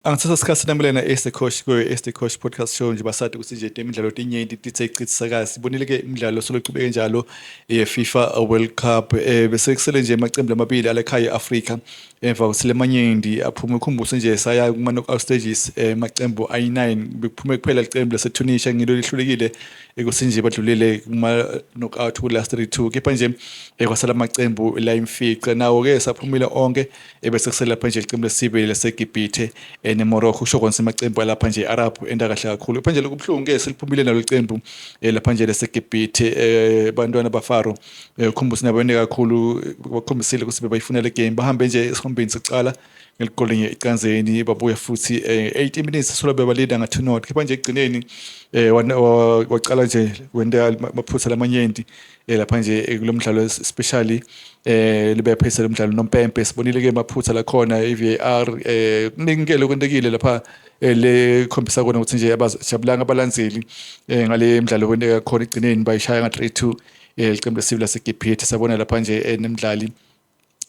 Angithatha isikhathi namukela Ace Coach kuyo Ace Coach Podcast Show. Nje basade ukuthi nje imidlalo tinyenti tithe ichithisa. Sibonile ke imidlalo solochubeke njalo ye-FIFA World Cup, bese kusele nje amaqembu lamabili alekhaya e-Afrika emva kokuthi lamanyenti aphume. Ukhumbuse nje saya kuma knockout stages amaqembu ayi-9, bekuphume kuphela iqembu lase-Tunisia, ngilo lihlulekile ekuthi nje badlulile kuma knockout ku last 32. Kepha nje kwasala amaqembu la imfica, nawo ke saphumile onke, ebese kusele lapha nje iqembu lesibili laseGibhithe neMorocco. Kusho kona amaqembu alapha nje Arab enda kahle kakhulu. Kepha nje lokubuhlungu ke, seliphumile nalo iqembu lapha nje laseGibhithe, bantwana baFaro. Ukhumbuse nabo ende kakhulu, bakhombisile ukuthi bebayifuna le game. Bahambe nje esihombeni sokucala ngeligoli nje ecanzeni, babuya futhi 80 minutes solo bebalida nga 2-0. Kepha nje ekugcineni wacala nje wenta amaphutha lamanyenti lapha nje kulo mdlalo, especially libe phesa lo mdlalo nompempe. Sibonile ke amaphutha lakhona, i-VAR, kuningi ke lokwentekile lapha le khombisa kona ukuthi nje abajabulanga abalandzeli ngale mdlalo kwenteka khona. Egcineni bayishaya nga 3-2 iqembu lesibili laseGibhithe. Sabona lapha nje nemdlali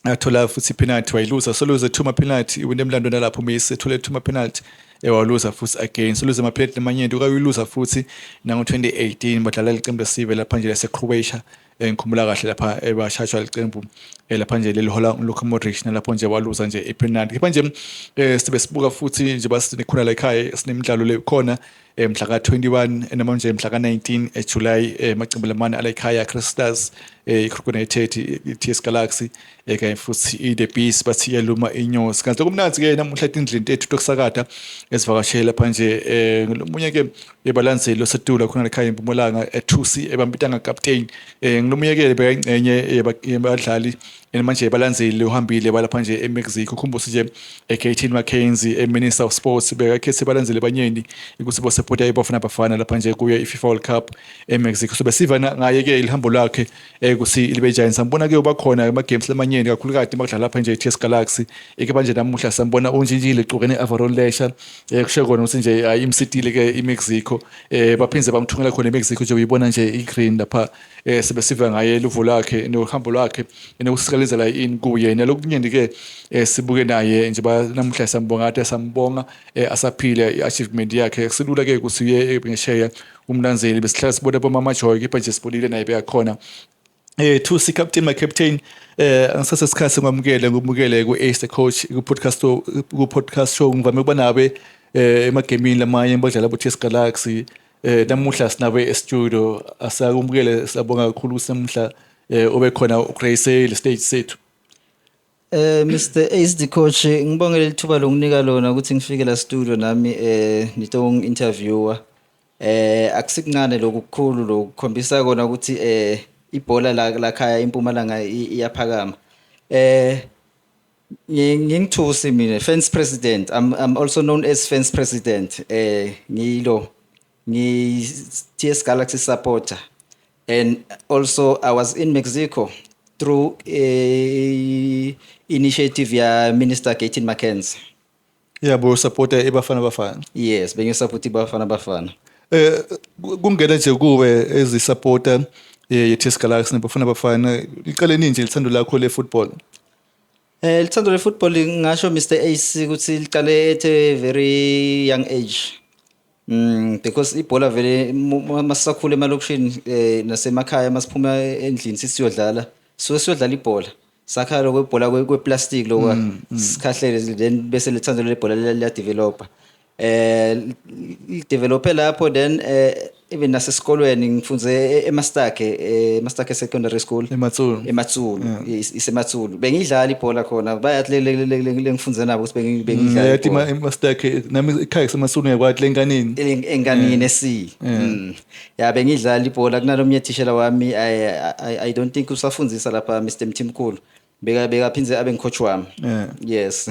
athola futhi i-penalty, wayiluza. Soluze two ma-penalty wena emlando nalapho Messi ethole two ma-penalty, waluza futhi again. Soluze ama-penalty lamanyenti, ukayiluza futhi nango-2018 badlala iqembu lesive lapha nje lase-Croatia. Ngikhumbula kahle lapha bashaywa licembu lapha nje lelihola Luka Modric, nalapho nje waluza nje i-penalty. Kepha nje sibe sibuka futhi nje basikhona la ekhaya, sinemidlalo le khona mhla ka-21 noma nje mhla ka-19 eJuly, amaqembu lamane ala ekhaya, Crystals, iKruger United, i-TS Galaxy kanye futhi i-The Beast, bathi iyaluma inyosi. Kanti lokumnandzi ke namuhla etindlini tethu tokusakata esivakashele lapha nje lomunye ke ebalandzeli losetula khona ekhaya eMpumalanga, eThusi, ebambita ngakapteni. Ngilomunye ke bekayingcenye yabadlali manje balandzeli uhambile balapha nje eMexico. Ukhumbuse nje eGayton McKenzie, eMinister of Sports, bekakhethe balandzeli abanyenti ukuthi bosupporta iBafana Bafana lapha nje kuyo iFIFA World Cup eMexico. So besiva ngaye ke ilihambo lwakhe ukuthi libe njani. Sambona ke ubakhona ema games lamanyenti, kakhulukati makudlala lapha nje iTS Galaxy. Ike manje namuhla sambona unjinjile egqokene overall lesha, kusho kona ukuthi nje hayi, imsitile ke iMexico. Baphindze bamthungela khona eMexico nje, uyibona nje igreen lapha. Sibe siva ngaye luvo lwakhe nohambo lwakhe nokusikalizela ini kuye nalokunyenti ke. Sibuke naye nje namuhla, sambonga kade sambonga asaphile. I-achievement yakhe kusilula ke ukuthi uye ngesheya umlandzeli, besihlala sibona bomama Joy, kepha nje sibonile naye beyakhona. Thusi captain, my captain, angisase isikhathi ngamukele, ngumukele ku Ace the Coach ku podcast show. Ngivame ukuba nabe emagemini lamanye badlala bo TS Galaxy. Namuhla sinabe e-studio, asakumukele. Siyabonga kakhulu ukuthi namuhla ube khona ugrace le stage sethu. Mr Ace the Coach, ngibongele lithuba lokunika lona ukuthi ngifike la studio nami nito interviewer. Akusikuncane lokhu, kukhulu lokukhombisa kona ukuthi ibhola la lakhaya impumalanga iyaphakama. Ngingithusi mina, fans president. I'm also known as fans president. Ngilo ngi TS Galaxy supporter and also I was in Mexico through a initiative ya Minister Gayton McKenzie. Yabo, supporter eBafana Bafana. Yes, bengisupport iBafana Bafana. Kungena nje kuwe as supporter ye TS Galaxy neBafana Bafana, iqale nini nje lithando lakho le football? Lithando le football, ngisho Mr Ace ukuthi liqale at a very young age. Because ibhola vele masisakhula emalokishini nasemakhaya, masiphuma endlini sisiyodlala, so siyodlala ibhola. Sakhala kwebhola kweplastic lokwa sikhahlele, then bese lithando lebhola liya developa. Develope lapho, then even nasesikolweni ngifunze eMastake, eMastake Secondary School. EMatsulu. EMatsulu, iseMatsulu. Bengidlala ibhola khona, bayathi le ngifunze nabo ukuthi bengidlala Yathi ibhola. Mastake, nami ekhaya kuseMatsulu, ngiyakwathi lenkanini. Enkanini esi ya, bengidlala ibhola kunalomnye thishela wami. I don't think usafundzisa lapha, Mr Mthimkhulu, beka bekaphindze abe ngicoach wami. Yes.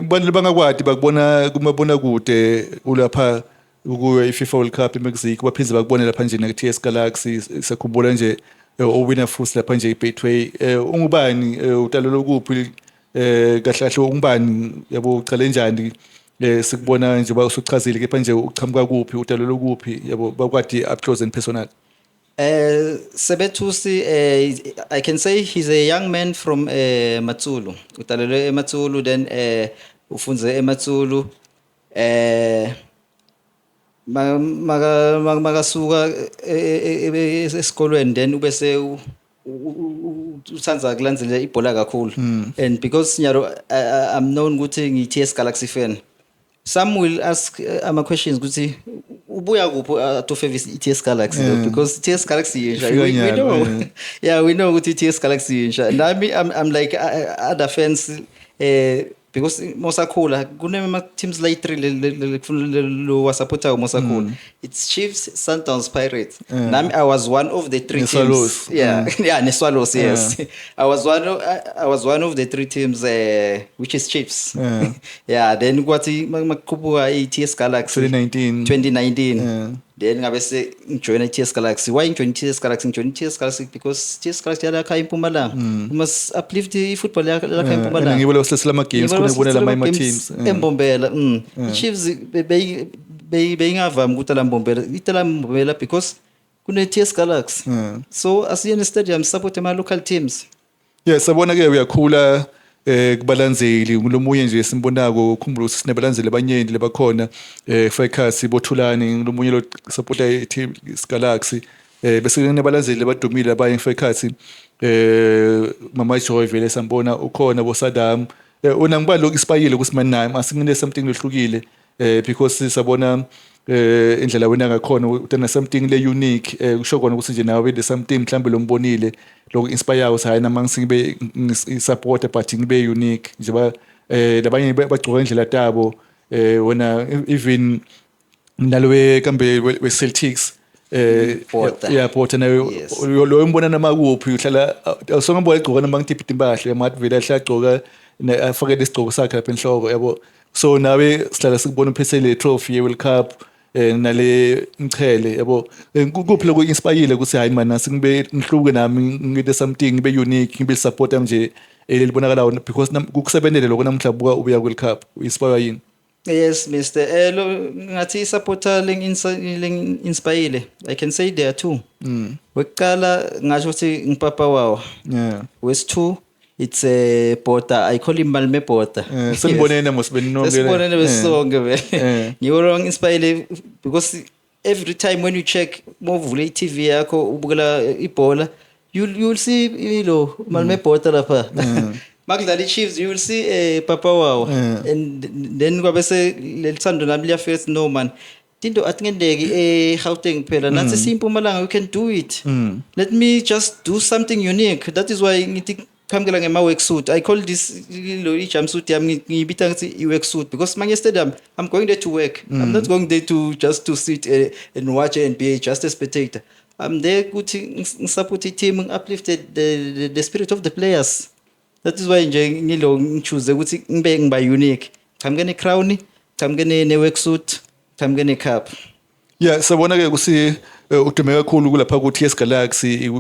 Bantu bangakwadi bakubona kumabona kude ulapha kuyo iFIFA World Cup eMexico, baphindze bakubone lapha nje na TS Galaxy. Sakhumbula nje owina futhi lapha nje iBetway. Ungubani? Utalelwe kuphi? Kahle kahle ungubani? Yabo, uqale njani? Sikubona nje usuchazile, kepha nje uchamuka kuphi, utalelwe kuphi? Yabo, bakwadi up close and personal. Sebethusi, I can say he's a young man from Matsulu. Utalelwe eMatsulu, then ufunze eMatsulu. Makasuka esikolweni, then ubese utsandza kulandzela ibhola kakhulu, and because nyalo I'm known ukuthi ngiyi-TS Galaxy fan, some will ask ama questions ukuthi ubuya kuphi to favor i-TS Galaxy though, because TS Galaxy yintsha. Ifika We nyalo, know, yeah, we know ukuthi i-TS Galaxy yintsha. Nami I'm like other fans, because mosakhula kunema teams like three lo wasupportayo mosakhula: it's Chiefs, Sundowns, Pirates. Nami I was one of the three Ne-Swallows. teams, yeah, ne-Swallows, yes. I was one of the three teams, which is Chiefs. Yeah, then kwathi makukhuphuka i-TS Galaxy 2019. 2019, then ngabe se ngijoyina i-TS Galaxy. Why ngijoyina i-TS Galaxy? Ngijoyina i-TS Galaxy because TS Galaxy yalakha impumalanga. We must uplift i-football yalakha impumalanga. Ngibo losesela ama games khona kubona lama ama teams. Embombela. I-Chiefs beyingavami ukuthi la Mbombela, itala Mbombela because kune TS Galaxy. So asiyene stadium, support ama local teams. Yeah, sabona ke uyakhula kubalandzeli ngulomunye nje simbonako. Ukhumbula ukuthi sinebalandzeli abanyenti labakhona Fekasi bothulani, ngulomunye lo supporta i-team Galaxy, bese kunebalandzeli abadumile abanye Fekasi, Mama Joy vele sambona ukhona, bo Saddam. Una ngiba lokhu isipayile ukuthi man nami asingine something lehlukile, because sabona indlela wena ngakhona utana something le unique, kusho kona ukuthi nje nawe le something mhlambe lombonile lokhu inspire ukuthi hayi, nama ngibe supporter but ngibe unique njengoba labanye bagcoka indlela tabo. Wena even nalowe kambe we Celtics, Porter. Yeah, Porter naye. Yes. Lo umbona noma kuphi uhlala awusongambona egcoka noma ngitiphi impahla yamathi, vele ahlala agcoka afake lesigcoko sakhe lapha enhloko, yabo. So nawe sihlala sikubona uphethe le trophy ye World Cup nale mchele, yabo. Kuphi lokho inspire ukuthi hayi man, asingibe ngihluke nami, ngide something, ngibe unique, ngibe supporter nje elibonakalayo, because kukusebenzele lokho namhla buka ubuya World Cup, inspire yini? Yes, Mr. Lo ngathi supporter ling inspire, I can say there are two. Wekuqala ngasho ukuthi ngipapa wawo. Wesi2, it's a Porter. I call him Malme Porter. Senibonene mos beninonke. Sesibonene besonke vele. Ngiwo wrong inspire because every time when you check, mawuvula i-TV yakho ubukela ibhola, you'll see ilo Malme Porter lapha. Makudlala i-Chiefs, you will see Papa wawo. And then kwabe se lelithando nami liyafika ukuthi no man, tinto atingendeki eGauteng kuphela, nathi siyimpumalanga, we can do it. Let me just do something unique. That is why ngithi qhamukela ngema work suit. I call this lo i-jumpsuit yami, ngiyibita ngithi i-work suit, because manje stadium, I'm going there to work. I'm not going there to just to sit and watch and be just a spectator. I'm there ukuthi ngisupport i-team, ngi-uplift the spirit of the players. That is why nje ngilo ngichoose ukuthi ngibe ngiba unique, qhamuke ne-crown, qhamuke ne-work suit, qhamuke ne-cup. Yeah, sabona ke ukuthi udume kakhulu kulapha ku TS Galaxy,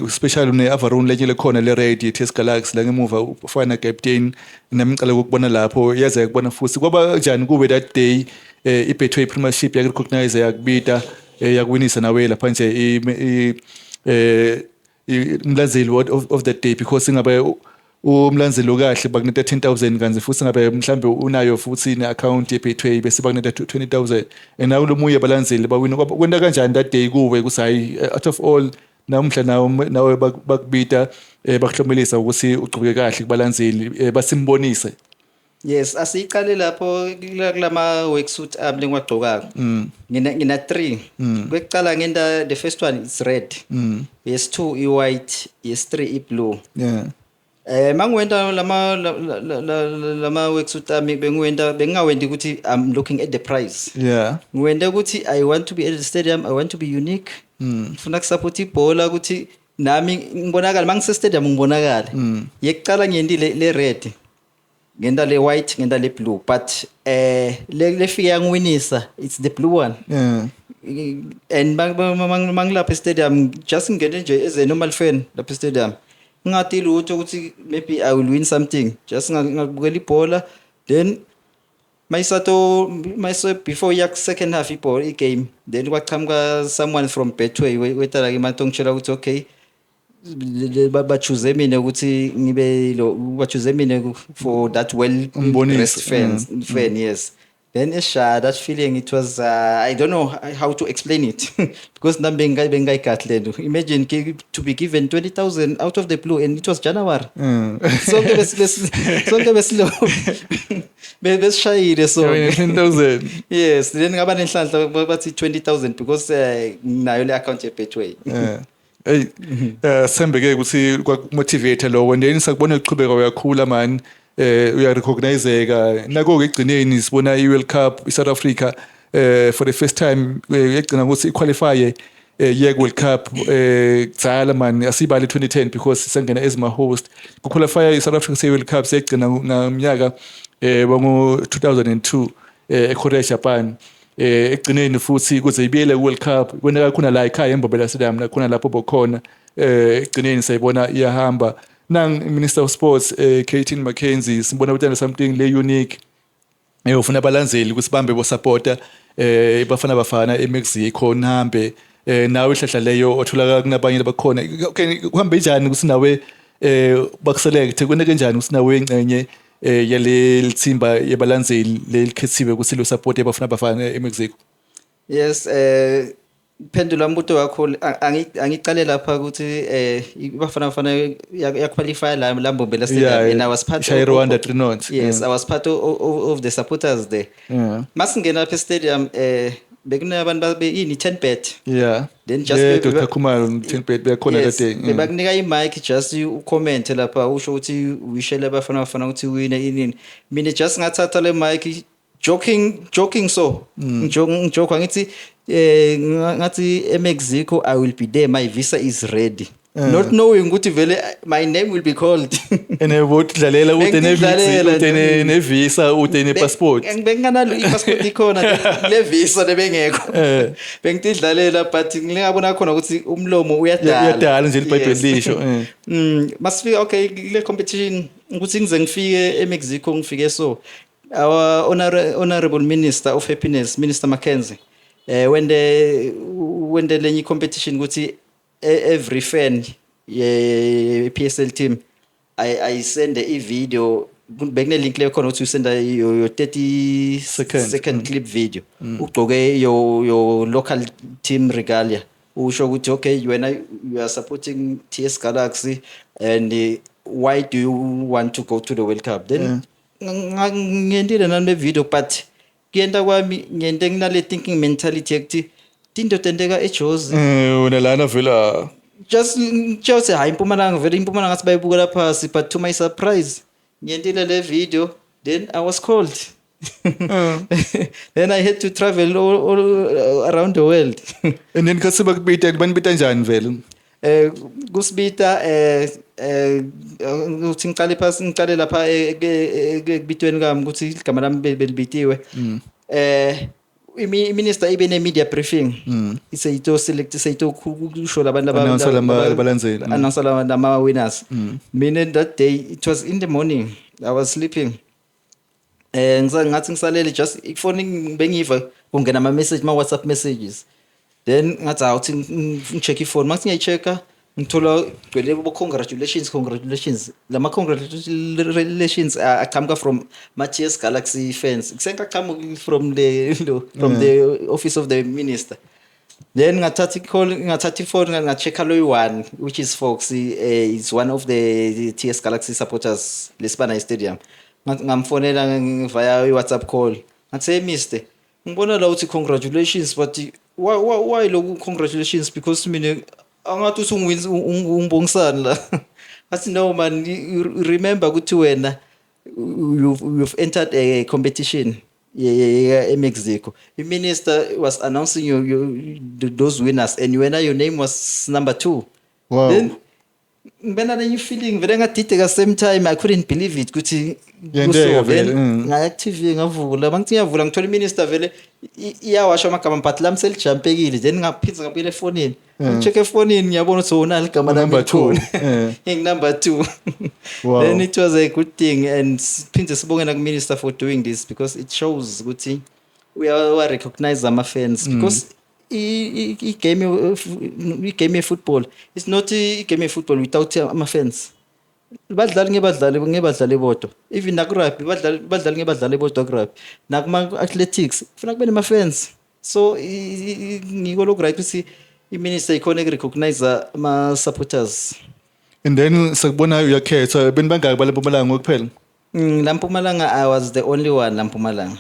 especially ne overall lenye lekhona le red ye TS Galaxy la ngemuva ufana captain. Nami ngicela ukubona lapho yaze kubona futhi kwaba njani kube that day iBetway Premiership yakurecognize, yakubita, yakuwinisa nawe lapha nje umlandzeli of the day, because ingabe umlandzeli okahle bakuneta 10,000, kanti futhi ngabe mhlambe unayo futhi ne-account ye-Betway bese bakuneta 20,000, and nawe lomunye abalandzeli bawina. Kwenta kanjani that day kuwe ukuthi hayi, out of all namhla nawe bakubita, bakuhlomelisa ukuthi ugcoke kahle kubalandzeli, basimbonise? Yes, asiqale lapho kulama worksuit ami lengiwagqokako. Ngina 3. Kwekuqala ngenta the first one is red. Yes 2 i white, yes 3 i blue. Mangiwenta lama worksuit ami, bengiwenta bengingawenti ukuthi I'm looking at the price. Ngiwenta ukuthi I want to be at the stadium, I want to be unique. Ngifuna kusupport ibhola ukuthi nami ngibonakale mangise stadium ngibonakale. Yekuqala ngiyentile le red. Ngenta le white, ngenta le blue, but le lefike yangiwinisa, it's the blue one. And mangilapha e-stadium, just ngingene nje as a normal fan lapha e-stadium, ngingati lutho ukuthi maybe I will win something, just ngabukela ibhola, then mayisato mayiso before iya second half ibhola igame, then kwaqhamuka someone from Betway wetala ke manje ngitshela ukuthi okay, bachoose mina ukuthi ngibe lo, bachoose mina for that well Umbonise, dressed fans fan, yes. Then esha, that feeling, it was I don't know how to explain it because nami bengingayigadi lento. Imagine to be given 20,000 out of the blue, and it was January. Sonke sonke besilo besishayile so. I mean, 10,000. Yes, then ngaba nenhlanhla, bathi 20,000 because nayo le account ye Betway. Yeah. Hey, sembe ke ukuthi kwakumotivate lokho, and then sakubona uqhubeka uyakhula man, uyarecognizeka nako ke. Egcineni sibona i-World Cup, iSouth Africa for the first time yegcina ukuthi iqualify ye World Cup kudzala man, asibali 2010 because sangena as ma host. Ku qualify iSouth Africa se World Cup siyagcina ngaminyaka wango 2002 eKorea, Japan. Egcineni futhi kuze ibiyele ku World Cup kwenzeka khona la ekhaya eMbombela Stadium, la khona lapho bokhona. Egcineni sayibona iyahamba nang Minister of Sports Gayton McKenzie, sibona ukuthi something le unique ufuna abalandzeli ukuthi bambe bo supporter Bafana Bafana eMexico, nihambe nawe ihlahla leyo otholakala kunabanye abakhona. Okay, kuhambe njani ukuthi nawe bakuselect? Kweneke njani ukuthi nawe ingcenye yale lithimba yabalandzeli lelikhethiwe ukuthi lo support Bafana Bafana eMexico? Yes, phendula umbuto wakho, angicale lapha ukuthi Bafana Bafana ya qualify la Mbombela Stadium and I was part Ishaye Rwanda 3-0. Yes, I was part of the supporters there. Masingena lapha stadium, bekunabantu babe yini, 10 bet. Then just Yeah, Dr. Khumalo 10 bet bekhona Yes, that day. Bebakunika i-mic, just ucomment lapha, usho ukuthi wishele Bafana Bafana ukuthi wine inini. Mina just ngathatha le mic, joking joking, so ngijoke, ngithi ngathi eMexico I will be there, my visa is ready, not knowing ukuthi vele my name will be called. And botidlalela ude Bengidlalela ne ude nje. Ne-visa, ude ne-passport. Benginganalo i-passport, ikhona le visa lebengekho. Bengitidlalela, but ngingabona khona ukuthi umlomo uyadala. Uyadala nje, iBhayibheli lisho. Masifika, okay, kule competition, ukuthi ngize ngifike eMexico, ngifike so our honorable minister of happiness, Minister Mackenzie, when the lenye competition ukuthi every fan ye PSL team I send a video, bekune link leyo khona ukuthi usenda your 30 Second. Second clip video ugcoke your local team regalia, usho ukuthi okay, wena you are supporting TS Galaxy and why do you want to go to the World Cup. Then ngiyentile nami le video, but kuyenta kwami ngiyente nginale thinking mentality yokuthi tinto tenteka eJozi. Wena lana vela. Just ngitshela ukuthi hayi, impumalanga vele, impumalanga ngathi bayibukela phasi, but to my surprise ngiyentile le video, then I was called. Then I had to travel all around the world. And then khathi bakubita, banibita njani vele? Kusibita uthi ngicale phasi, ngicale lapha ekubitweni kwami ukuthi igama lami belibitiwe. Minister ibe ne media briefing, iseyito select, seyito kusho labantu Announce abalandzeli. Announce lama winners. Mina that day, it was in the morning, I was sleeping. Ngathi ngisalele, just ifoni bengiva kungena ama message, ma WhatsApp messages. Then ngathi awuthi ngicheck ifoni, mase ngiyayichecka ngithola gcwele bo congratulations, congratulations. Lama congratulations aqhamuka from ma-TS Galaxy fans, kusenqamuka from the office of the minister. Then ngathatha i-call, ngathatha ifoni, ngachecka lo one which is Fox, is one of the TS Galaxy supporters lesibana stadium. Ngamfonela via i-WhatsApp call, ngathi, "Hey mister, ngibona la uthi congratulations, but why lokhu congratulations? Because mina angathi uthi ungibongisani la." Ngathi, "No man, you remember ukuthi wena you've entered a competition eMexico. The minister was announcing those winners and wena your name was number 2." Then ngibena nenye feeling vele, ngadideka, same time I couldn't believe it ukuthi Yenteka kuso. vele, Then ngaya ku-TV, ngavula, mangithi ngiyavula ngithola iminister vele iyawasho amagama, but lami selijampekile. Then ngaphinda ngabuyela efonini, ngicheck efonini, ngiyabona ukuthi wona ligama lami Number two, likhona. Ngingu-number 2. Then it was a good thing and siphinde sibonge naku-minister for doing this because it shows ukuthi uyawa recognize ama-fans, because i-game ye-football, it's not i-game ye-football without ama-fans. Badlali ngebadlali ngebadlali bodwa. Even naku rugby badlali badlali ngebadlali bodwa ku rugby. Nakuma athletics kufuna kube nema fans. So ngiko lokhu right ukuthi i-minister ikhona recognize ama supporters. And then sakubona uyakhetha benibangaki bale Mpumalanga kuphela? La Mpumalanga I was the only one la Mpumalanga.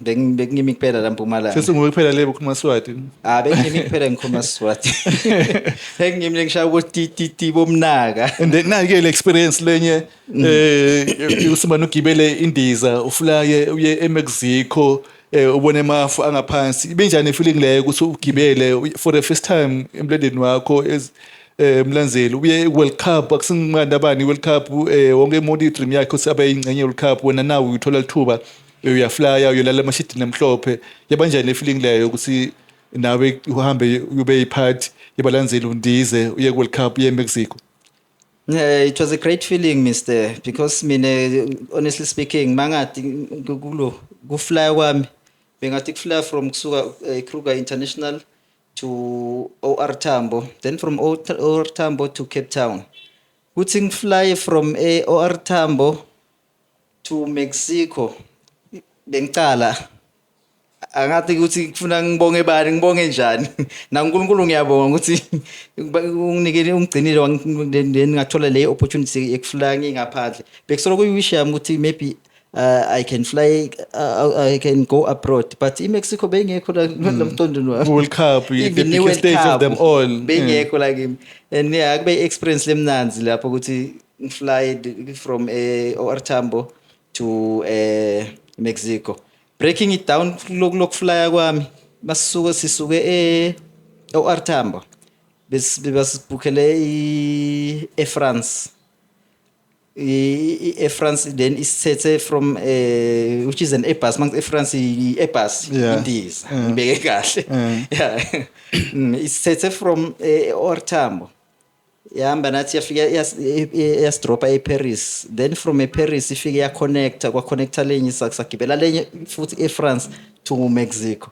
Bengimi kuphela la Mpumalanga. Sesinguwe kuphela le ukhuluma Swati. Ah, bengimi kuphela ngikhuluma Swati. Bengimi ngishaya bo ti ti ti bomnaka. And then nayi-ke le experience lenye usimane ugibele indiza uflaye uye eMexico, ubone amafu angaphansi. Ibenjani feeling leyo ukuthi ugibele for the first time emlandweni wakho as mlandzeli uye World Cup? Akusingimandi abani World Cup, wonke umuntu i-dream yakhe ukuthi abe yingxenye ye-World Cup. Wena nawe uyithola lithuba, uyaflya, uyolala emashidini amhlophe. Yabanjani le feeling leyo ukuthi nawe uhambe ube yi-part yabalandzeli, undize uye ku-World Cup, uye eMexico? Yeah, it was a great feeling, mister, because mina, honestly speaking, mangathi kulo kufly kwami, bengathi kufly from kusuka Kruger International to OR Tambo, then from OR Tambo to Cape Town. Kuthi ngifly from OR Tambo to Mexico, bengicala angathi ukuthi kufuna ngibonge bani, ngibonge njani naNkulunkulu. Ngiyabonga ukuthi unginikele, ungigcinile, then ngathola le opportunity yekufly ngingaphandle. Bekusolo kuyi-wish yami ukuthi maybe I can fly, I can go abroad, but iMexico beyingekho la mqondweni wami. World Cup, the Even biggest ne-World stage of them Cup, all. Beyingekho la kimi, and yeah, kube experience lemnanzi lapho ukuthi ngifly from OR Tambo to Mexico. Breaking it down lokuflya kwami, masisuke sisuke e OR Tambo, bes basibhukhele i eFrance, eFrance, then isithethe from which is an Airbus. Mangithi eFrance, i-Airbus, indiza, ngibeke kahle. Yeah, isithethe from OR Tambo, yahamba nathi, yafika yasidropa eParis, then from eParis ifike yaconnecta, kwaconnecta lenye, sagibela lenye futhi eFrance to Mexico.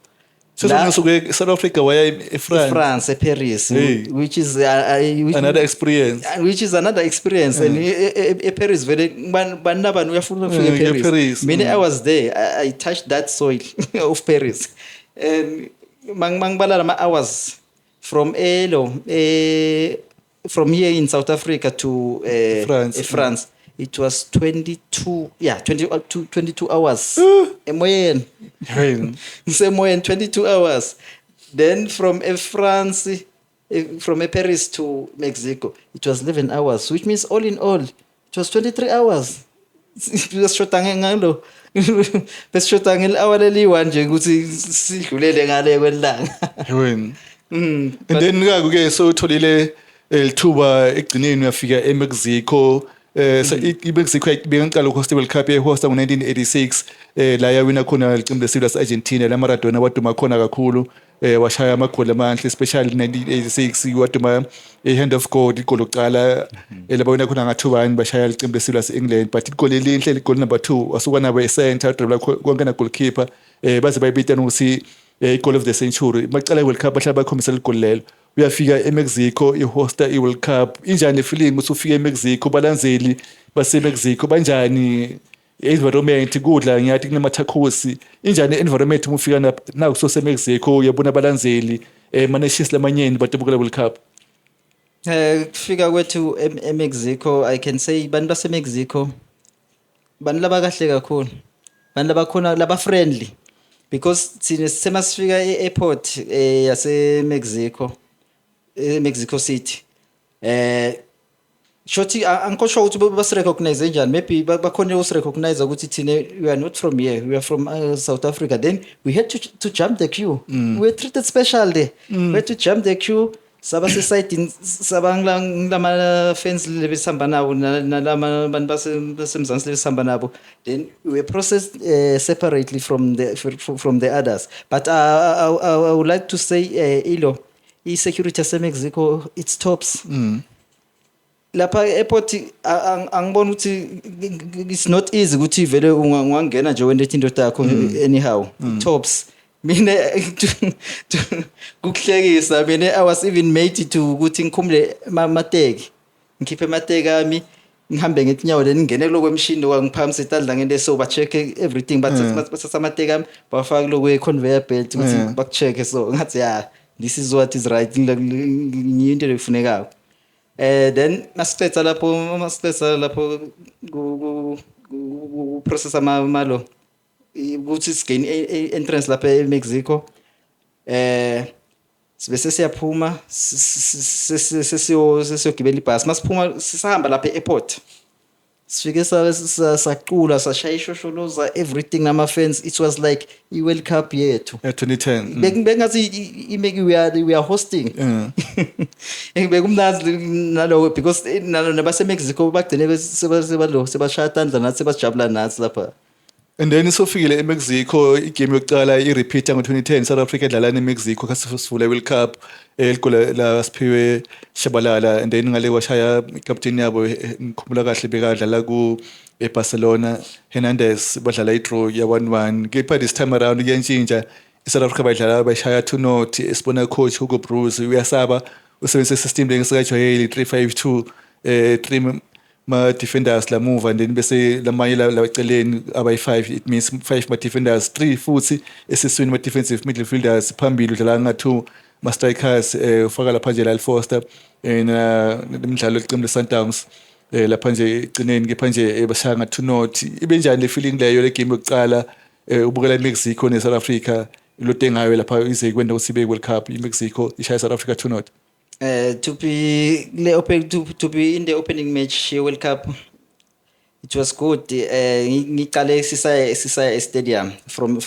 Sesungasuke e-South Africa waya eFrance? France, eParis. Hey. Which is which, Another experience. Which is another experience, and eParis vele bani nabani uyafuna ukufika eParis. eParis, Mina, I was there, I touched that soil of Paris, and mangibala lama hours from elo from here in South Africa to France, France, it was 22, yeah, 22, 22 hours emoyeni. Hey. Ngisemoyeni 22 hours. Then from France, from Paris to Mexico, it was 11 hours, which means all in all it was 23 hours. Besishoda ngalo, besishoda ngeli-hour leli-one nje ukuthi sidlulele ngale kwelanga. Wena. And then ke so utholile lithuba ekugcineni, uyafika eMexico. So iMexico bengicala uhost World Cup, yayihosta ngo1986, la yawina khona licembu lesizwe lase-Argentina, la Maradona waduma khona kakhulu, washaya amagoli amahle, especially 1986 waduma i-hand of God, igoli lokuqala elabawina khona nga-2-1, bashaya licembu lesizwe lase-England. But igoli elihle, igoli number 2, wasuka nabo e-center, dribla konke na goalkeeper, baze bayibita ukuthi i-goal of the century. Macala i-World Cup bahlala bakhombisa ligoli lelo. Uyafika eMexico, ihosta i-World Cup. Injani le feeling ukuthi ufike eMexico? Balandzeli baseMexico banjani? Environment, kudla, ngiyathi kunama-tacos. Injani i-environment uma ufika naku soseMexico, uyabona abalandzeli, ma-nations lamanyeni batobukela World Cup? Kufika kwethu eMexico, I can say bantu baseMexico bantu labakahle kakhulu, bantu labakhona laba friendly, because thina sithe masifika e-airport yase-Mexico, eMexico City, shothi angikho ukuthi basirecognize njani. Maybe bakhona usirecognize ukuthi thina we are not from here, we are from South Africa. Then we had to jump the queue. We were treated special there. We had to jump the queue, saba sesayidini, saba ngilama fans lebesihamba nabo, nalama bantu basemzansi lebesihamba nabo. Then we were processed separately from the others. But I would like to say ilo i-security yaseMexico, it's tops. Lapha e-airport angiboni ukuthi it's not easy ukuthi vele ungangena nje wena into yakho anyhow. Tops. Mina, kukuhlekisa, mina I was even made to ukuthi ngikhumule amateki, ngikhiphe amateki ami. Ngihambe ngetinyawo, then ngingene kuloko emshini wangiphakamise itandla ngento, so ba-check everything, bathatha amateki ami, bafaka kuloko conveyor belt ukuthi baku-check. So ngathi, "Yeah, this is what is right, ngiyo into lefunekako." Then masicetha lapho ku process ama malo ukuthi sigene entrance lapha eMexico, sibe sesiyaphuma, sesiyogibela ibhasi. Masiphuma, sisahamba lapha e-airport, sifike sacula, sashaya ishosholoza, everything nama-fans. It was like i-World Cup yethu. Yeah, 2010. Bengathi we are hosting. Bekumnandzi naloko because nalo nabase-Mexico bagcine sebalo sebashaya tandla nathi, sebajabula nathi lapha. And then sofikile eMexico, igame yokuqala i-repeat ngo-2010, South Africa edlala neMexico kasifula World Cup, eligoli la Siphiwe Shabalala, and then ngale kwashaya ikapteni yabo, ngikhumbula kahle bekadlala ku eBarcelona, Hernandez, badlala i-draw ya 1-1. Kepha this time around kuyantshintsha, iSouth Africa badlala bashaya 2-0. Esibona coach Hugo Broos uyasaba, usebenzisa system lengisakajwayeli, 3-5-2, 3 ma defenders lamuva and then bese lamanye la eceleni abayi-5. It means 5 ma defenders, 3 futhi esiswini ma defensive midfielders, phambili udlala nga 2 ma strikers, ufaka lapha nje Lyle Foster na nemidlalo eqembu le Sundowns lapha nje egcineni. Kepha nje bashaya nga 2-0. Ibe njani le feeling leyo, le game yokuqala ubukela iMexico ne South Africa, ilote ngayo lapha ize kwenda ukuthi ibe World Cup, iMexico ishaya South Africa 2-0? To be le open to be in the opening match ye World Cup, it was good. Ngiqale sisaya e stadium from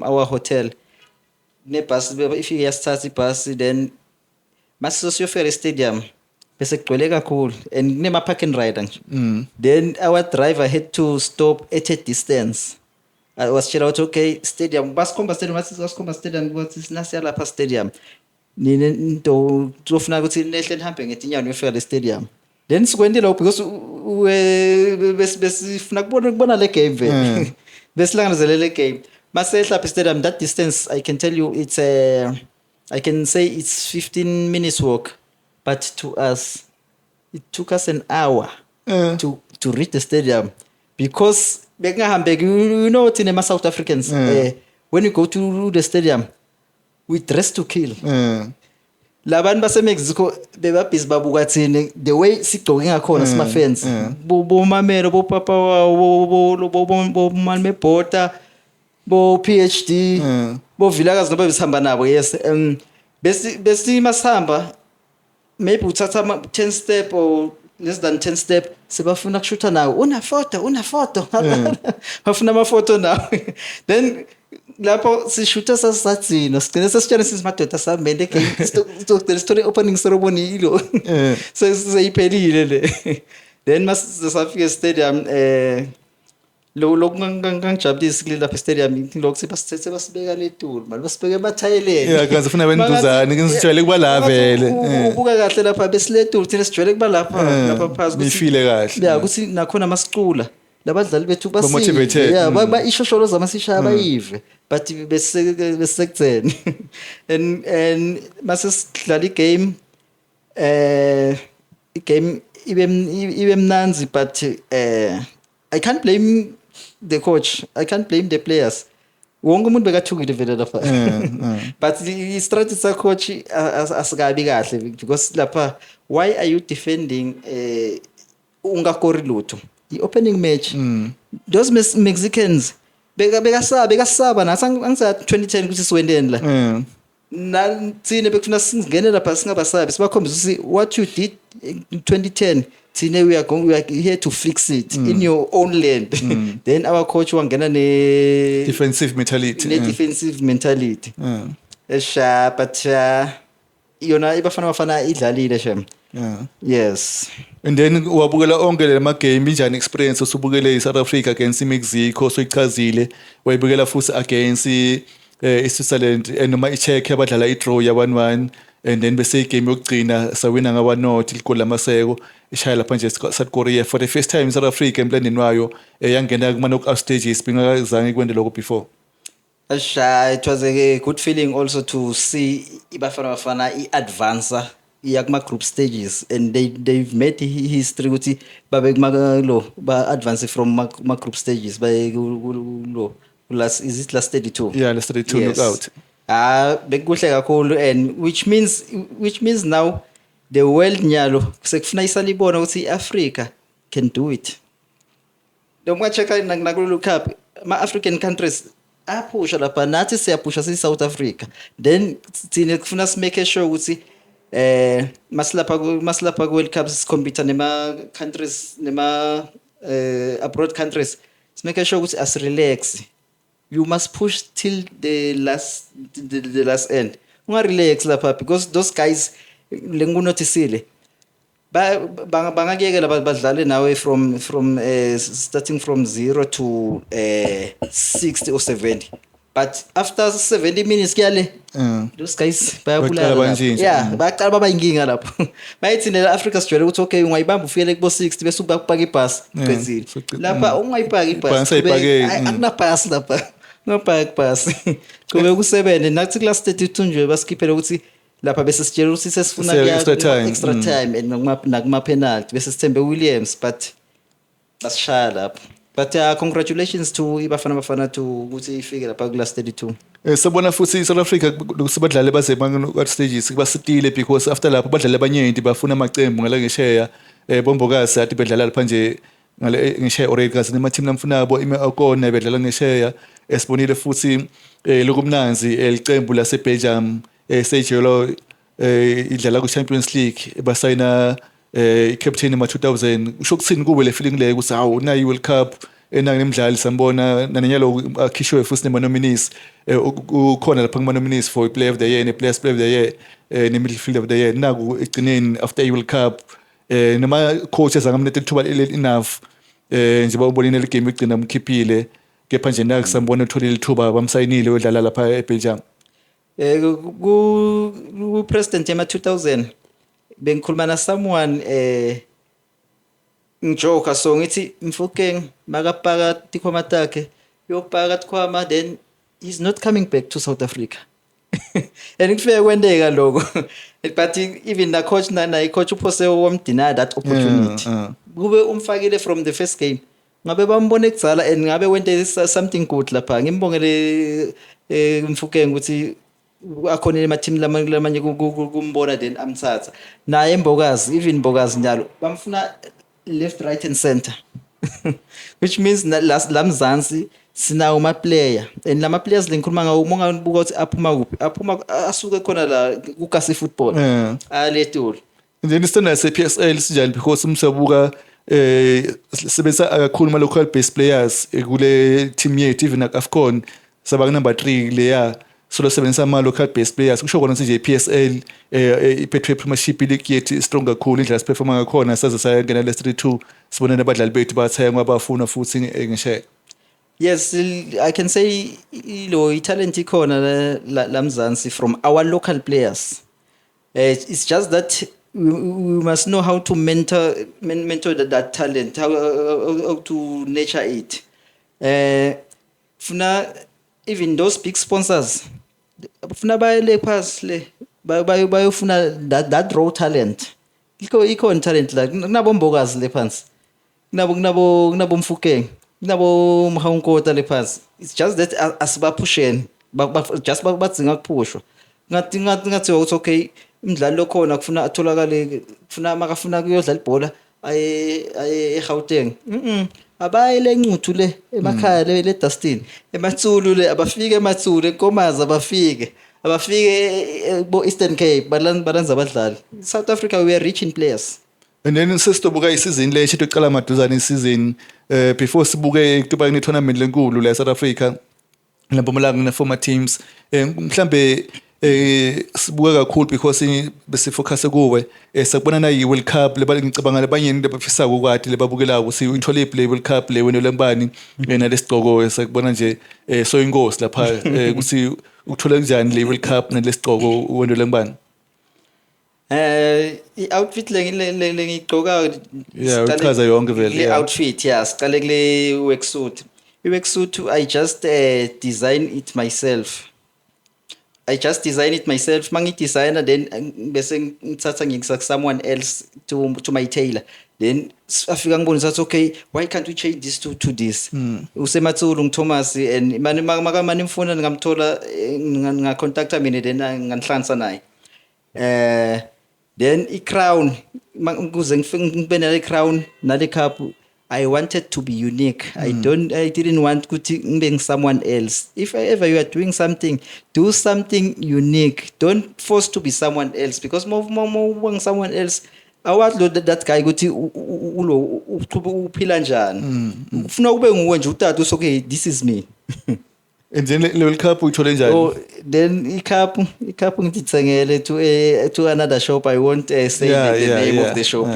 our hotel nebus, ifike yasithatha ibus. Then mase siyofika e stadium bese kugcwele kakhulu and kunema park and ride nje. Then our driver had to stop at a distance. I wasitshela ukuthi, "Okay, stadium," basikhomba stadium, bathi basikhomba stadium, bathi sinasiya lapha stadium, nina into tofuna ukuthi nehle nihambe ngetinyawo niyofika le stadium. Then sikwentile lokho because besifuna kubona le game vele, besilangazelele le game. Masehla lapha stadium, that distance, I can tell you it's a I can say it's 15 minutes walk, but to us it took us an hour to reach the stadium because bekungahambeki. You know thina ma South Africans, when you go to the stadium, we dress to kill. Labantu baseMexico bebabhizi babuka thina, the way sigcoke ngakhona, sima fans, bomamelo, bopapa wawo, bomalume Bhota, bo PhD, bo Vilakazi noba besihamba nabo. Yes, besi masihamba maybe uthatha ama 10 step or less than 10 step, sebafuna kushutha nawe, una photo, una photo, bafuna amafoto nawe. Then lapho sishutha sasathina, sigcine sesitshela simadoda sihambeni le game, sizogcina sithole opening ceremony ilo seyiphelile le. Then masafika stadium, lo lokungangijabulisi kule lapha stadium, lokhu sebasithethe basibeka letulu manje, basibeke emathayeleni. Yeah, kanti sifuna benduzane, ngisijwayele kuba la vele. Ubuka kahle lapha besiletulu, thina sijwayele kuba lapha lapha phansi. Nifile kahle. Yeah, ukuthi nakhona masicula labadlali bethu Ba-motivated. Yeah, ba ishosholo zamasishaya bayive, but bese besekutheni and mase sidlala igame, igame ibe mnanzi, but I can't blame the coach, I can't blame the players. Wonke umuntu bekathukile vele lapha, but i-strategy sa coach asikabi kahle because lapha why are you defending ungakori lutho, i-opening match? Those Mexicans beka bekasaba bekasaba nathi, angisa 2010 ukuthi siwendeni la. Nathina bekufuna singene lapha singabasabi, sibakhombisa ukuthi what you did in 2010, thina we are here to fix it in your own land. Then our coach wangena ne Defensive mentality. Ne defensive mentality esha, but yona iBafana Bafana idlalile shem. Yes. And then wabukela onke le game, injani experience usubukele iSouth Africa against iMexico, soyichazile, wayibukela futhi against iSwitzerland noma iCzech abadlala idraw ya 1-1, and then bese igame yokugcina sawina nga 1-0, igoli lamaseko ishaya lapha nje South Korea for the first time South Africa emlandweni wayo yangena kuma knockout stages, bingazange kwende lokho before. Asha, it was a good feeling also to see iBafana Bafana i-advance. Iya kuma group stages and they've made history ukuthi babe kuma lo ba advance from ma group stages baye lo last, is it last 32? Yeah, last 32 knockout. Ah, bekuhle kakhulu and which means now the world nyalo sekufuna isalibona ukuthi iAfrica can do it. Noma check-a nakulolu cup, ama African countries aphusha lapha, nathi siyaphusha si South Africa. Then thina kufuna simake sure ukuthi masilapha ku World Cup sicompete nema countries, nema abroad countries, simake sure ukuthi as relax. You must push till the last end. Unga relax lapha because those guys lengunotisile bangakuyekela badlale nawe from starting from 0 to 60 or 70, but after 70 minutes kuyale those guys bayabulala Baqala lapho. bantshintshe. Yeah, bayaqala baba inkinga lapho. Bayithi nela Africa sijwayele ukuthi okay, ungayibamba ufikele kubo 60 bese ubapaka ibhasi, qedzile. Lapha ungayipaki ibhasi. Ibhasi ayipakeki, Akunabhasi lapha, ungapaki ibhasi, kube kusebenze nathi class 32 nje basikhiphele ukuthi lapha bese sitshela ukuthi sesifuna Siya kuya extra time, extra time and nakuma penalty bese sithembe Williams, but basishaya lapho. But congratulations to iBafana Bafana to ukuthi ifike lapha ku last 32. Sabona futhi South Africa kusebadlali baze knockout stages kubasitile because after lapho badlali abanyenti bafuna amacembu ngale ngesheya. BoMbokazi athi bedlala lapha nje ngale ngesheya already kasi nema team namfunabo ime akona bedlala ngesheya. Esibonile futhi lokumnanzi licembu lase Belgium, Sergio, idlala ku Champions League, basayina i-captain ma 2000. Usho kuthini kube le feeling leyo ukuthi hawu, nayi World Cup enake nemidlali sambona nanenyalo akhishwe futhi nema nominees, ukhona lapha kuma nominees for player of the year ne players player of the year, ne midfielder of the year. Naku egcineni after i World Cup noma coaches angamletha ithuba enough, njengoba ubonile le game igcina mkhiphile, kepha nje naku sambona utholile ithuba, bamsayinile wedlala lapha eBelgium. Ku president ema 2000 bengikhuluma na someone, ngijoka, so ngithi Mfokeng makapaka tikhwama takhe, yopaka tikhwama, then he's not coming back to South Africa. And kufike kwenteka lokho, but even na coach na coach uphose wamdeny that opportunity. Kube umfakile from the first game, ngabe bambone kudzala and ngabe wente something good lapha. Ngimbongele Mfokeng ukuthi akhona ema-team lamanye kumbona then amthatha naye Mbokazi. Even Mbokazi njalo bamfuna left, right and center, which means la Mzansi sinawo ama-player and lama players lengikhuluma ngawo, uma ungabuka ukuthi aphuma kuphi, aphuma asuke khona la kukasi football aletulu. And then standard se-PSL sinjani? Because umsabuka sebenzisa kakhulu ama local based players kule team yethu, even at AFCON saba number 3 leya, so lo sebenzisa ama local based players. Kusho kona ukuthi nje i-PSL, i-Betway Premiership League yethu strong kakhulu, indlela siperforma ngakhona saze sayangena le 3-2, sibone nabadlali bethu bathengwa bafuna futhi ngishe. Yes, I can say ilo italent ikhona la Mzansi from our local players. It's just that we must know how to mentor that talent, how to nurture it. Funa even those big sponsors funa bayele phasi le bayofuna that raw talent. Iko ikhona talent la kunabo Mbokazi le phansi, kunabo Mfukeng, kunabo Mhawunkota le phansi. It's just that asibaphusheni, just badzinga kuphushwa. Ngathi ukuthi okay, umdlali lokhona kufuna atholakale, kufuna makafuna kuyodlala ibhola aye eGauteng. Abaye le Ncuthu le emakhaya le Dustin eMatsulu le, abafike eMatsulu, eNkomazi, abafike bo Eastern Cape, balanza abadlali. South Africa, we are rich in players. And then sesitobuka isizini le esho iqala maduzane isizini. Before sibuke kuba ne tournament lenkulu la eSouth Africa lempumalanga ne former teams, mhlambe sibuka kakhulu because besifocus kuwe, sakubona na yi World Cup leba ngicabanga labanye labafisa ukwati lebabukelayo ukuthi uyithole le World Cup le wena lembani nalesigcoko. Sakubona nje so inkosi lapha, ukuthi ukuthola kanjani le World Cup nalesigcoko wena lembani? I-outfit le lengiyigqoka Yeah, uchaza yonke vele, le outfit, yeah, siqale kule worksuit. I-worksuit I just design it myself. I just design it myself. Mangi-designer, then bese ngithatha ngikisa someone else, to my tailor, then afika ngibonisa athi, "Okay, why can't we change this to this?" Usematsulu nguThomas, and mani mani mfuna ningamthola, ningacontacta mina, then nganihlanganisa naye. Then i-crown, ukuze ngibe nale crown nale cup, I wanted to be unique. I didn't want ukuthi ngibe someone else. If ever you are doing something, do something unique. Don't force to be someone else, because more more more someone else, awazi lo that guy ukuthi ulo uphila njani. Ufuna kube nguwe nje utata uthi, "Okay, this is me." And then le World Cup uyithole njani? Oh, then icup ngithengele to another shop. I won't say the name of the shop.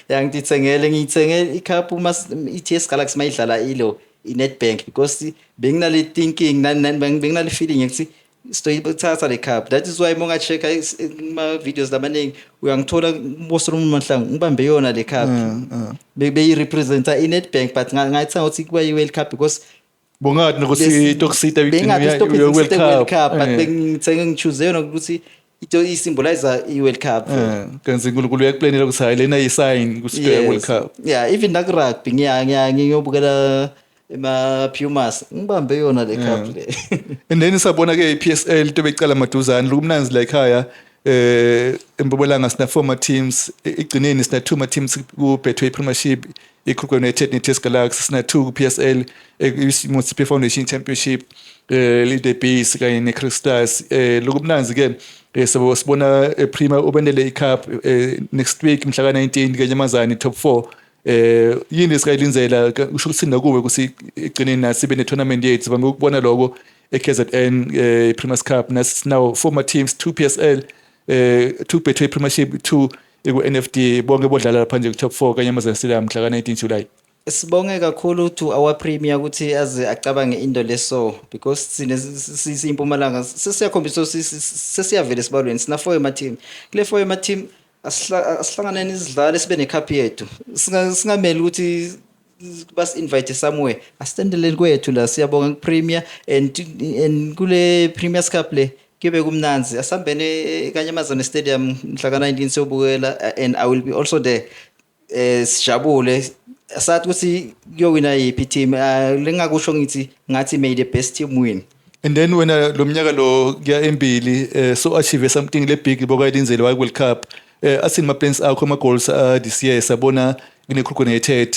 Yeah, ngithengele, ngiyithengele icup mas i-TS Galaxy mayidlala ilo i-Nedbank, because benginale thinking, benginale feeling ukuthi sitoyithatha le cup. That is why monga check kuma videos lamaningi, uyangithola boSolomon Mahlangu ngibambe yona le cup. Beyi representa i-Nedbank, but ngayithanga ukuthi kuba i-World Cup because Bongathi nokuthi tokusita. Bengathi stop World Cup, but bengithenge, ngichoose yona ukuthi ito isymbolize i-World Cup. Kanti uNkulunkulu uyakuplanela ukuthi hayi, lena yi-sign ukuthi yes, World Cup. Yeah, even naku rugby ngiya ngiyobukela ema Pumas, ngibambe yona le cup le. And then sabona ke iPSL into becala maduzane lokumnanzi la ekhaya eMpumalanga, sina four teams igcineni, sina two teams ku Betway Premiership, iKruger United neTS Galaxy, sina two ku PSL, iMotsepe Foundation Championship, Leader Base kanye neCrystals. Lokumnanzi ke, sabo sibona Premier ubendele icup next week mhla ka19 kenyamazane, top 4. Yini esikayilinzela? Kusho ukuthi nakuwe ukuthi igcineni nasibe ne tournament yethu, sivame ukubona lokho eKZN, Premier's Cup. Nasi sinawo four teams, two PSL, two Betway Premiership, two ku NFD, bonke bodlala lapha nje ku top 4 kanyamazane Stadium mhla ka19 July. Sibonge kakhulu to our premier ukuthi aze acabange into leso, because sine siyimpumalanga sesiyakhombisa, sesiyavela esibalweni, sina four ema team. Kule four ema team asihlanganeni, sidlale, sibe necup yethu. Singameli ukuthi bas invite somewhere, asitendeleni kwethu la. Siyabonga ku premier, and kule Premier's Cup le kube kumnanzi. Asambene kanyamazane Stadium mhla ka19 siyobukela, and I will be also there. Sijabule, sathi ukuthi kuyowina yiphi team, lengakusho ngithi ngathi may the best team win. And then wena lo mnyaka lo kuya embili, so achieve something le big bokayilinzele wa World Cup. Athini ma plans akho, ama goals this year? Sabona kune Kruger United,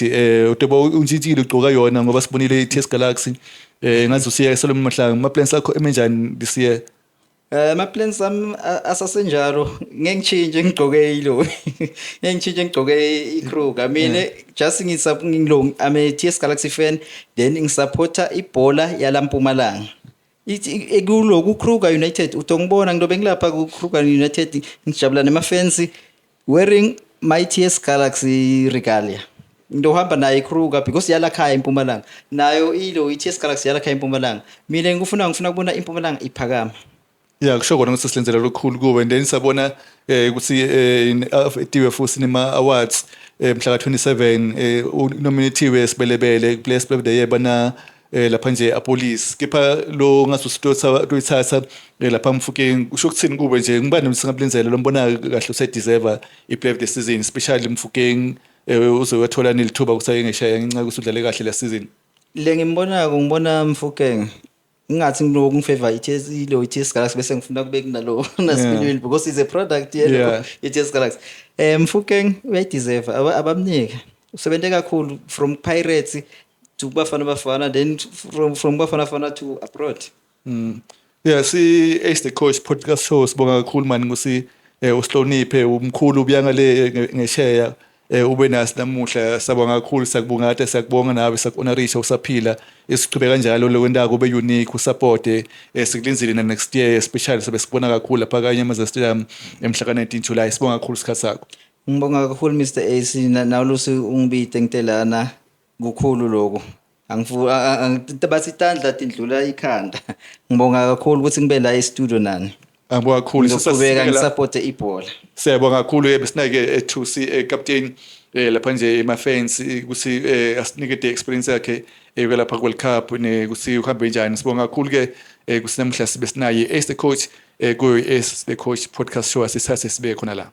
utoba untshintshile ugcoka yona ngoba sibonile iTS Galaxy, ngathi usiya Solomon Mahlangu. Ma plans akho emenjani this year? Ama plans ami asasenjalo, ngeke ngitshintshe ngigcoke ilo, ngeke ngitshintshe ngigcoke iKruger. Mina just ngilo, I'm a TS Galaxy fan, then ngisupporta ibhola yala Mpumalanga. Ithi kulo ku Kruger United, utongibona ngilobe ngilapha ku Kruger United, ngijabula nema fans wearing my TS Galaxy regalia. Ngizohamba naye iKruger because yala khaya eMpumalanga, nayo ilo iTS Galaxy yala khaya eMpumalanga. Mina ngifuna ukubona iMpumalanga iphakama. Yeah, kusho kona ukuthi silenzela lokukhulu kuwe. And then sabona ukuthi tiwe futhi nema awards mhla ka27, nominatiwe Sibelebele Player of the Year bana lapha nje Apolice, kepha lo ngathi usithatha lapha Mfukeng. Kusho ukuthini kube nje, ngibani singabulenzela lombona kahle usedeserve i-player of the season, especially Mfukeng, uzowathola nelithuba ukuthi ngeshaya ngenxa yokuthi udlale kahle la season? Le ngimbonako, ngibona Mfukeng, ngingathi ngiloku ngifavor iTS, ilo iTS Galaxy, bese ngifuna kube kunalo nasipilweni because is a product yelo iTS Galaxy. Mfukeng uyayideserve, abamnike, usebenze kakhulu from Pirates to Bafana Bafana, then from Bafana Bafana to abroad. Yeah, si Ace the Coach podcast show, sibonga kakhulu mani ukuthi usihloniphe umkhulu ubuyanga le ngesheya, ube nasi namuhla. Sabonga kakhulu, siyakubonga kade, siyakubonga nawe, siyakuhonorisha usaphila. Isiqhubeka kanjalo lokwentako, ube unique, usupport. Sikulinzile na next year, especially sabe sikubona kakhulu lapha kanye Mazda Stadium emhla ka19 July. Sibonga kakhulu isikhathi sakho. Ngibonga kakhulu Mr AC, nawulusi ungibite ngitelana kukhulu lokho. Angifu bathi itandla tindlula ikhanda. Ngibonga kakhulu ukuthi ngibe la e-studio nani. Angibonga kakhulu. Ngizoqhubeka ngisupport ibhola. Siyabonga kakhulu. Besinake ethusi captain. Lapha nje ema-fans ukuthi asinikete experience yakhe lapha ku-World Cup nekuthi uhambe njani. Sibonga kakhulu ke ukuthi namuhla sibe sinaye Ace the Coach kuyo Ace the Coach podcast show, asithathe sibe khona la.